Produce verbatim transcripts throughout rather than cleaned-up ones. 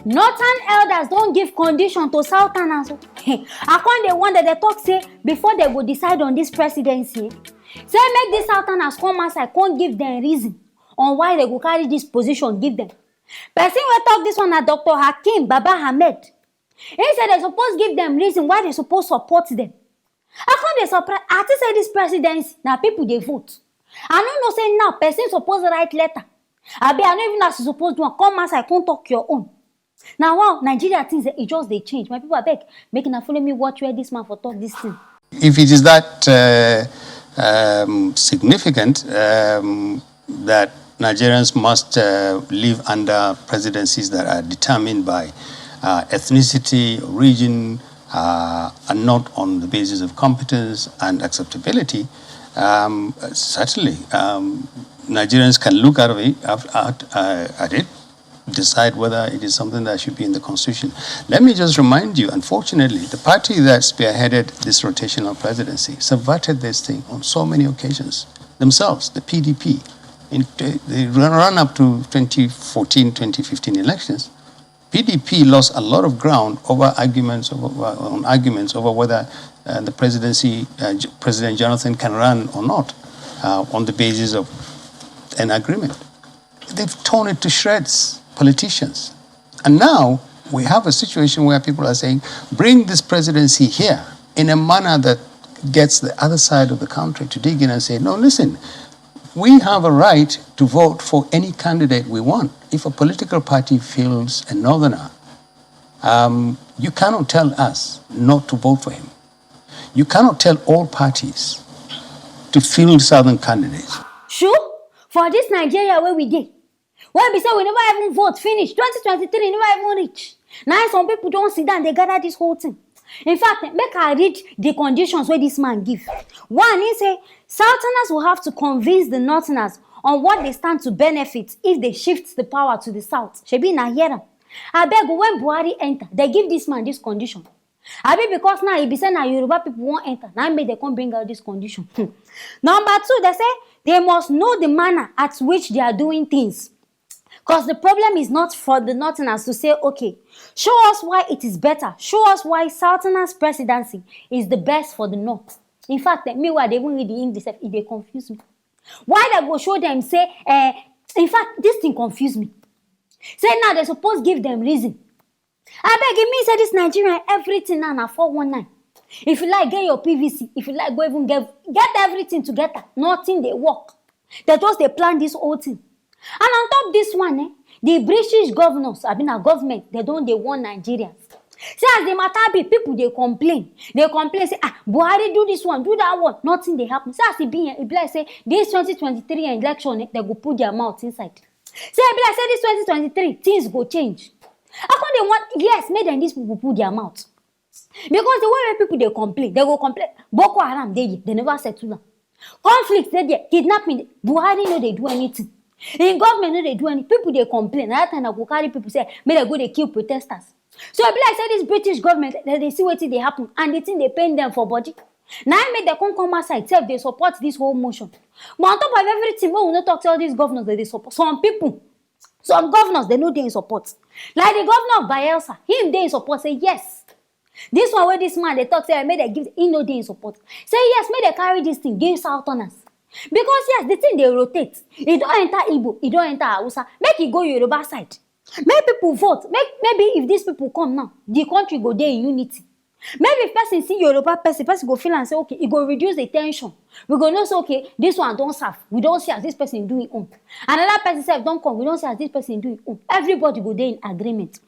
Northern elders don give condition to Southerners o. I come dey wonder, dey talk say before they go decide on this presidency, say make these Southerners come outside, come give them reason on why they go carry this position give them. Person wey talk this one na Doctor Hakeem Baba Ahmed. He say they suppose give them reason why they suppose support them. I come dey surprise. I think say this presidency na people dey vote. I no know say now person suppose write letter. Abi I no even know as you suppose do am. Come outside, come talk your own. Now, wow, Nigeria things, eh, e just dey change. My people, abeg, make una follow me watch where this man for talk this thing. If it is that uh, um, significant um, that Nigerians must uh, live under presidencies that are determined by uh, ethnicity, region, uh, and not on the basis of competence and acceptability, um, certainly um, Nigerians can look at it, at, at, uh, at it, decide whether it is something that should be in the constitution. Let me just remind you, unfortunately, the party that spearheaded this rotational presidency subverted this thing on so many occasions themselves, the P D P. In, they run, run up to twenty fourteen, twenty fifteen elections. P D P lost a lot of ground over arguments over, on arguments over whether uh, the presidency, uh, President Jonathan can run or not uh, on the basis of an agreement. They've torn it to shreds, politicians. And now we have a situation where people are saying, bring this presidency here in a manner that gets the other side of the country to dig in and say, no, listen, we have a right to vote for any candidate we want. If a political party fields a northerner, um, you cannot tell us not to vote for him. You cannot tell all parties to field southern candidates. Sure, for this Nigeria where we dey, wey be say we never even vote finish, twenty twenty-three never even reach. Now some people don sit down, they gather this whole thing. In fact, make I read the conditions wey this man give. One, he say Southerners will have to convince the Northerners on what they stand to benefit if they shift the power to the South. Shebi na hear am. Abeg, when Buhari enter, they give this man this condition. Abi because now e be say na Yoruba people wan enter, na make dem come bring out this condition. Hmm. Number two, they say they must know the manner at which they are doing things. Because the problem is not for the northerners to say, okay, show us why it is better. Show us why southerners presidency is the best for the north. In fact, eh, me wey I dey even read the English sef, e dey confuse me. Why they go show them say, eh, in fact, this thing confuse me. Say now they suppose give them reason. Abeg, e mean say this Nigeria, everything now na four one nine. If you like, get your P V C. If you like, go even get get everything together. Nothing dey work. They just dey plan this whole thing. And on top this one, eh, the British governors, I mean, our government, they don dey warn Nigerians. See as the matter be, people dey complain. They complain say, ah, Buhari do this one, do that one. Nothing dey happen. See as e be, eh, e be like say this twenty twenty-three election, eh, they go put their mouth inside. Say e be like say this twenty twenty-three, things go change. I come dey want, yes, make dem, these people put their mouth. Because the way wey people dey complain, they go complain. Boko Haram dey there, they never settle am. Conflict dey there, kidnapping, Buhari no dey do anything. Im government no dey do any. People dey complain. Na that time I go carry people say, make dem go dey kill protesters. So e be like say this British government, they dey see wetin dey happen, and the thing dey pain them for body. Na im make dem come come outside sef dey support this whole motion. But on top of everything, make we no talk say all these governors dey dey support. Some people, some governors, they no dey in support. Like the governor of Bayelsa, him dey in support, say yes. This one wey this man dey talk say, eh, make dem give, he no dey in support. Say yes, make dem carry this thing give Southerners. Because yes, the thing dey rotate. E don enter Igbo, e don enter Hausa. Make e go Yoruba side. Make people vote. Make, maybe if these people come now, the country go dey in unity. Maybe if person see Yoruba person, person go feel and say, okay, e go reduce the tension. We go know say, okay, this one don serve. We don see as this person do im own. Another person sef don come. We don see as this person do im own. Everybody go dey in agreement.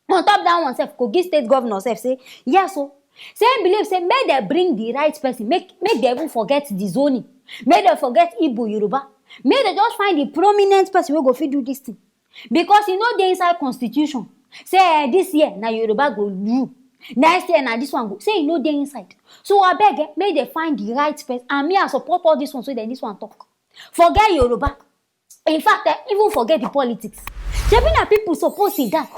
On top that one sef, Kogi State governor sef say, yes o. Say im believe say make dem bring the right person, make, make dem even forget the zoning, make dem forget Igbo, Yoruba, make dem just find the prominent person wey go fit do this thing. Because e no dey inside constitution say, eh, this year na Yoruba go rule, next year na this one go. Say e no dey inside. So abeg, eh, make dem find the right person. And me, I support all this one, so then this one talk. Forget Yoruba. In fact, eh, even forget the politics. Shebi na people suppose sit down.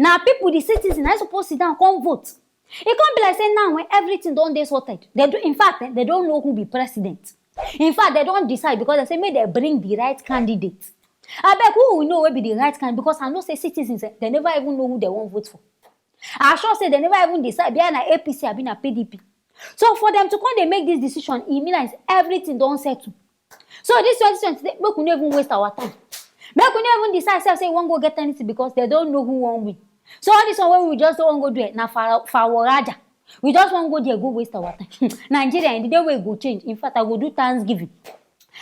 Na people, the citizen, na suppose sit down, come vote. E come be like say now when everything don dey sorted, they do, in fact, eh, they don't know who be president. In fact, they don decide because they say make they bring the right candidate. Abeg, who we know wey be the right kind? Because I know say citizens, eh, they never even know who they wan vote for. I sure say they never even decide, be na A P C abi na P D P. So for them to come dey make this decision, e mean like everything don settle. So this twenty twenty, make we no even waste our time. Make we no even decide sef say we wan go get anything because they don't know who wan win. So all this one wey we just wan go do, eh, na fa-, fawaraja. We just wan go there go waste our time. Nigeria, eh, the day wey e go change, in fact, I go do thanksgiving.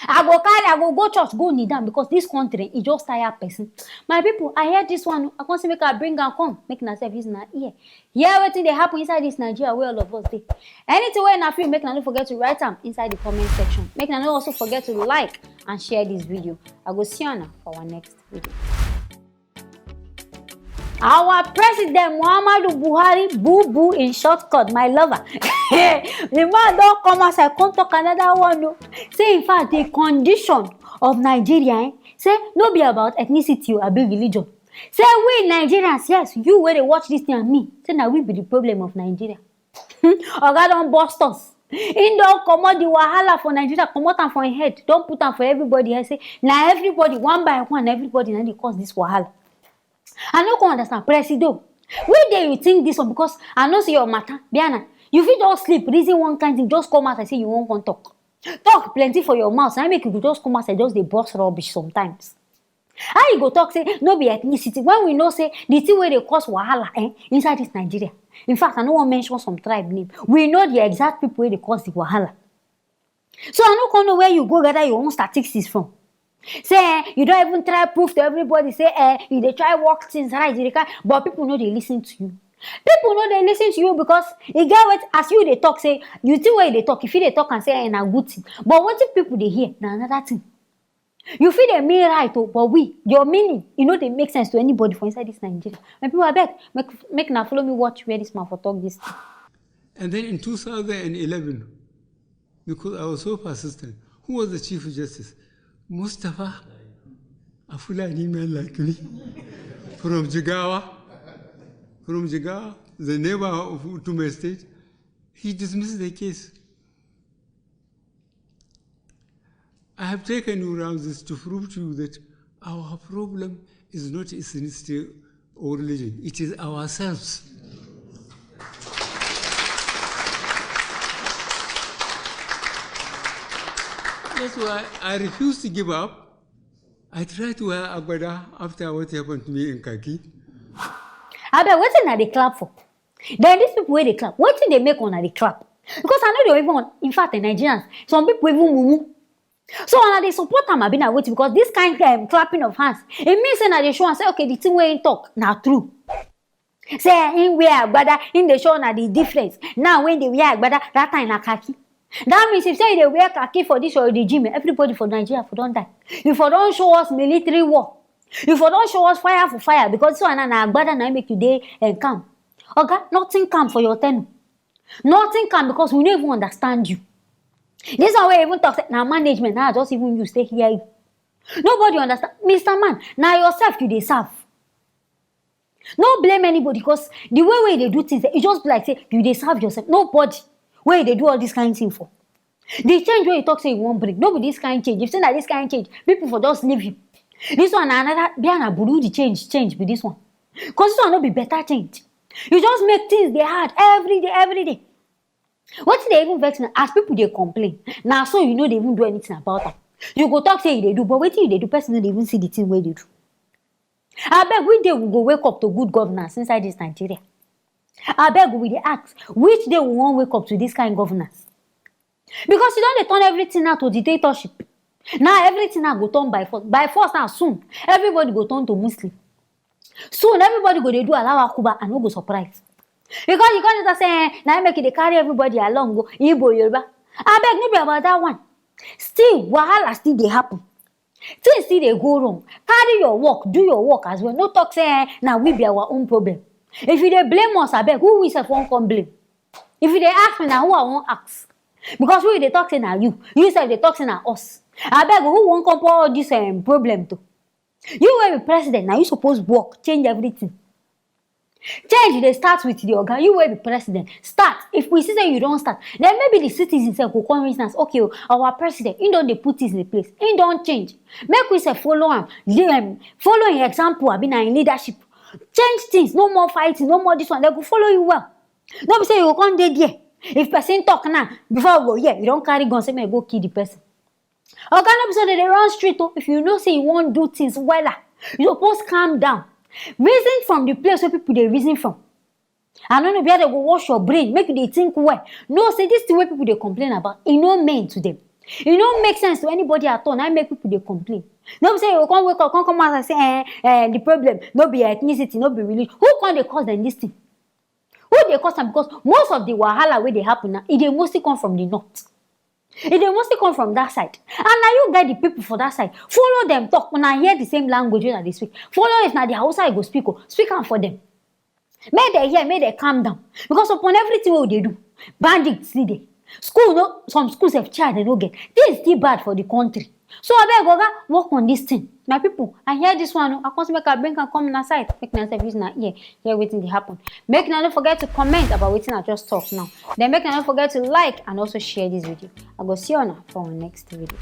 I go carry, I go go church, go kneel down because this country, e just tire person. My people, I hear this one, I come say make I bring am come, make una sef use una ear hear wetin dey happen inside this Nigeria wey all of us dey. Anything wey una feel, make una no forget to write am inside the comment section. Make una no also forget to like and share this video. I go see una for our next video. Our President Muhammadu Buhari, Boo Boo in shortcut, my lover. The man don come outside, come talk another one o. Say, in fact, the condition of Nigeria, eh, say no be about ethnicity o, abi religion. Say we Nigerians, yes, you wey dey watch this thing and me, say na we be the problem of Nigeria. Oga don burst us. He don comot the wahala for Nigeria, comot am for him head, don put am for everybody head. Say na everybody, one by one, everybody na dey cause this wahala. I no come understand, Presido. Wey day you think this one? Because I know say your matter, Biana. You fit just sleep, reason one kind thing, just come out and say you wan come talk. Talk plenty for your mouth, na make you go just come out and just dey burst rubbish sometimes. How you go talk say no be ethnicity when we know say the thing wey dey cause wahala, eh, inside this Nigeria? In fact, I no wan mention some tribe name. We know the exact people wey dey cause the wahala. So I no come know where you go gather your own statistics from. Say, eh, you don even try prove to everybody say, eh, you dey try work things right, you dey try, but people no dey listen to you. People no dey listen to you because e get wetin, as you dey talk, say you think wey you dey talk, you fit dey talk and say, eh, na good thing. But wetin people dey hear na another thing. You fit dey mean right o, but we, your meaning, e no dey make sense to anybody for inside this Nigeria. My people, abeg, make, make una follow me watch where this man for talk this thing. And then in two thousand eleven, because I was so persistent, who was the Chief Justice? Mustapha, a Fulani man like me, from Jigawa, from Jigawa, the neighbor of Utume State. He dismissed the case. I have taken you around this to prove to you that our problem is not ethnicity or religion, it is ourselves. That's why I refuse to give up. I try to wear agbada after what happened to me in Kaki. Abeg, wetin una dey clap for? Then these people wey dey clap, wetin dey make una dey clap? Because I no dey even, in fact, the Nigerians, some people even mumu. So una dey support am, abi na wetin? Because this kind, um, clapping of hands, e mean say na dey show am say, okay, the thing wey him talk na true. Say, eh, him wear agbada, him dey show una the difference. Now when dey wear agbada, that time na khaki. That means if say you dey wear khaki for this your regime, everybody for Nigeria for don die. You for don show us military war. You for don show us fire for fire, because this one na, na agbada na make you dey, eh, calm. Oga, nothing calm for your tenure. Nothing calm because we no even understand you. This one wey even talk say na management, na just even you stay here. Nobody understand. Mister Man, na yourself you dey serve. No blame anybody, because the way wey you dey do things, e just be like say you dey serve yourself. Nobody wey you dey do all this kind thing for. The change wey you talk say you wan bring, no be this kind change. If say na this kind change, people for just leave you. This one na another, be na buru the change, change be this one. Because this one no be better change. You just make things dey hard every day, every day. Wetin dey even vex me, as people dey complain, na so you no dey even do anything about am. You go talk say you dey do, but wetin you dey do, person no dey even see the thing wey you dey do. Abeg, which day we go wake up to good governance inside this Nigeria? Abeg, we dey ask, which day we wan wake up to this kind governance? Because you don dey turn everything now to dictatorship. Now everything now go turn by force. By force now, soon, everybody go turn to Muslim. Soon, everybody go dey do Allahu Akbar and no go surprise. Because you can't just say, eh, na make e dey carry everybody along, go Igbo, Yoruba. Abeg, no be about that one. Still, wahala still dey happen. Things still dey go wrong. Carry your work, do your work as well. No talk say, eh, na we be our own problem. If you dey blame us, abeg, who we sef wan come blame? If you dey ask me, na who I wan ask? Because we dey talk say na you. You sef dey talk say na us. Abeg, who wan come pour all this, um, problem to? You wey be president, na you suppose work, change everything. Change dey start with the oga, you wey be president. Start. If we see say you don start, then maybe the citizens sef go come reason as, okay o, our president, he don dey put things in place, he don change. Make we sef follow am, um, follow im example, abi na im leadership. Change things, no more fighting, no more this one, dem go follow you well. No be say you go come dey there. If person talk now, before you go hear, you don carry gun say make you go kill the person. Oga, no be so dem dey run street o. If you know say you wan do things wella, you suppose calm down. Reason from the place wey people dey reason from. I no know where dem go wash your brain, make you dey think well. Know say this thing wey people dey complain about, e no main to them. E no make sense to anybody at all. Na im make people dey complain. No be say you go come wake up, come come out and say, eh, eh, the problem no be ethnicity, no be religion. Who come dey cause dem this thing? Who dey cause am? Because most of the wahala wey dey happen now, e dey mostly come from the north. E dey mostly come from that side. And na you get the people for that side. Follow them talk. Una hear the same language wey una dey speak. Follow, if na the Hausa you go speak o, speak am for them. Make dem hear, make dem calm down. Because upon everything wey we dey do, bandits still dey. School no, some schools sef chair dem no get. Things still bad for the country. So abeg, oga, work on this thing. My people, I hear this one o, I come say make I bring am come una side. Make una sef use una ear hear wetin dey happen. Make una no forget to comment about wetin I just talk now. Then make una no forget to like and also share this video. I go see una for our next video.